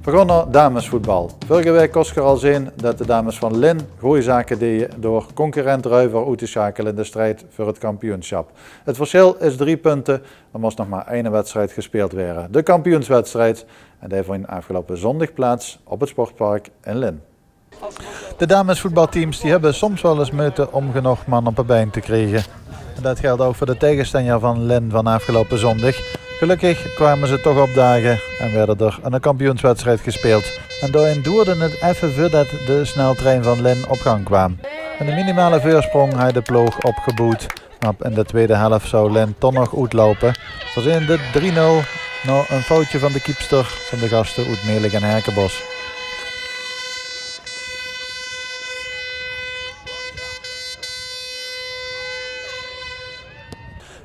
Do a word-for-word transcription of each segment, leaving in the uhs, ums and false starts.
Veer gaon nao damesvoetbal. Veurige waek kós geer al zeen det de dames van Lin gooj zake deje door concurrent Ruiver oet te sjakele in de strijd veur 't kampioensjap. 't Versjil is drie punte, d'r mós nog mer eine wedstrijd gespeeld waere. De kampioenswedstrijd, en dae vónj aafgeloupe zóndig plaats op 't sportpark in Lin. De damesvoetbalteams die höbbe soms waal ins meujte óm genóg man op de bein te kriege. En det geldj ouch veur de taegesjtenjer van Lin van aafgeloupe zóndig. Gelökkig kwame ze toch opdage en woort d'r ein kampioenswedstrijd gespeeld. En daoin doerde 't effe veurdet de sneltrein van Lin op gang kwaam. En de minimale veursjpróng haaj de ploog opgeboewd. Mer in de twiede helf zou Lin toch nog oetloupe. Veer zeen de drie nul nao ein foutje van de kiepster van de gaste oet Melick en Herkenbosch.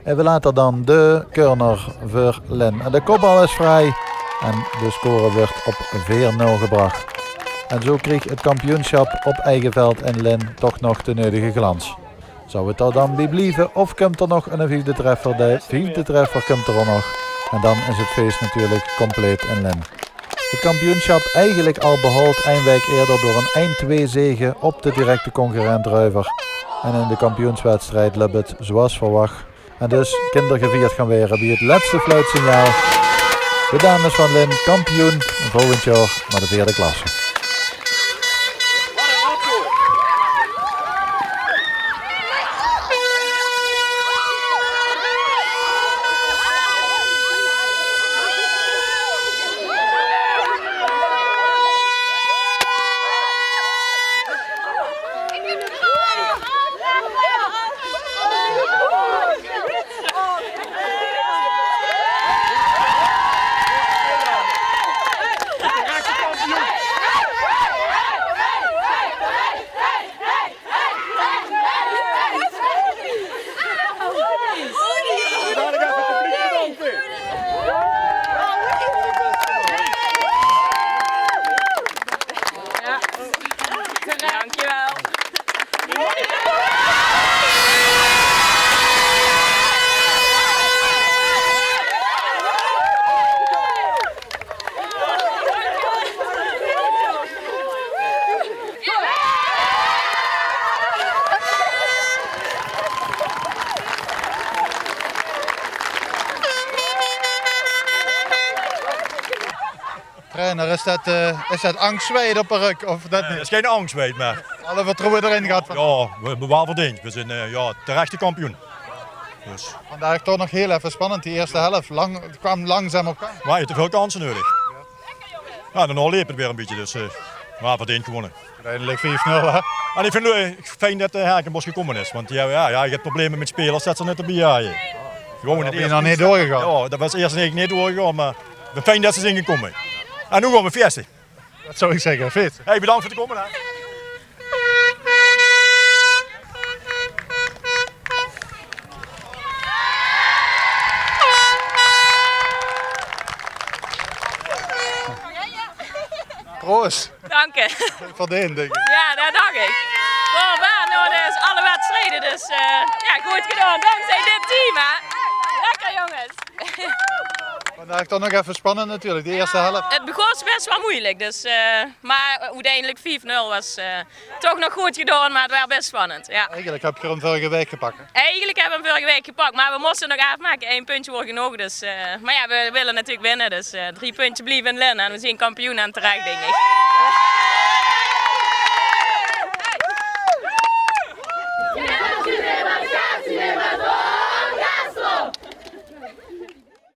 Effe later dan de corner veur Lin. En de kopbal is vrie. En de score wuuert op veer nul gebrach. En zo krieg 't kampioensjap op eige veld in Lin toch nog de neudige glans. Zou 't d'r dan bie blieve of kump d'r nog eine viefde treffer? De viefde treffer kump d'r ouch nog. En dan is 't fees natuurlik compleet in Lin. 't Kampioensjap eigelik al behaold ein waek eerder door ein ein-twee zege op de directe concurrent Ruiver. En in de kampioenswedstrijd löp 't zoeas verwach. En dus kin d'r gevierd gaon waere bie 't lètste fluitsignaal. De dames van Lin kampioen, volgend jaor nao de veerde klasse. Dankjewel. Trainer, is det, eh, is det angstzweet op de rök of det neet? Nae, det is gein angstzweet, mer alle vertroewe d'rin gehad van... Jao, veer höbbe waal verdeend. Veer zeen, eh, jao, terechte kampioen. Dus. Vandaag toch nog hiel effe spannend, die ierste helf. Lang, 't kwaam langzaam op gang. Veer hawwe te väöl kanse neudig. Jao, daonao leep 't weer ein bietje, dus, eh, mer verdeend gewónne. Oeteindelik vief nul, hè? En ich vinj 't, eh, fijn det, eh, Herkenbosch gekómme is, want jao, jao, jao, ich höb probleme mit spelers det ze neet d'rbie haje. Gewoen... Waor nog neet doorgegange? Jao, det waor iers eigelik neet doorgegange, mer fijn det ze zeen gekómme. En noe gaon veer fieste. Det zou ich zègke, fees. Hey, bedank veur 't kómme, hè. Proost. Dank je. Verdeend, dink ich. Jao, det dach ich. Veur Bernhard is alle wedstrijde, dus, eh, jao, good gedaon. Dankzij dit team, hè. Lekker, jonges. Vandaag toch nog effe spannend natuurlik, de ierste helf. 't Begós bès waal meujelik, dus, eh, mer oeteindelik vief nul waor, eh, toch nog good gedaon, mer 't waor bès spannend, jao. Eigelik höb geer 'm veurige waek gepak, hè? Eigelik höbbe v'r 'm veurige waek gepak, mer v'r móste nog aafmake. Ein puntje waor genóg, dus, eh, mer jao, v'r wille natuurlik winne. Dus, eh, drie puntjes blieve in Lin en v'r zeen kampioen en terech, dink ich.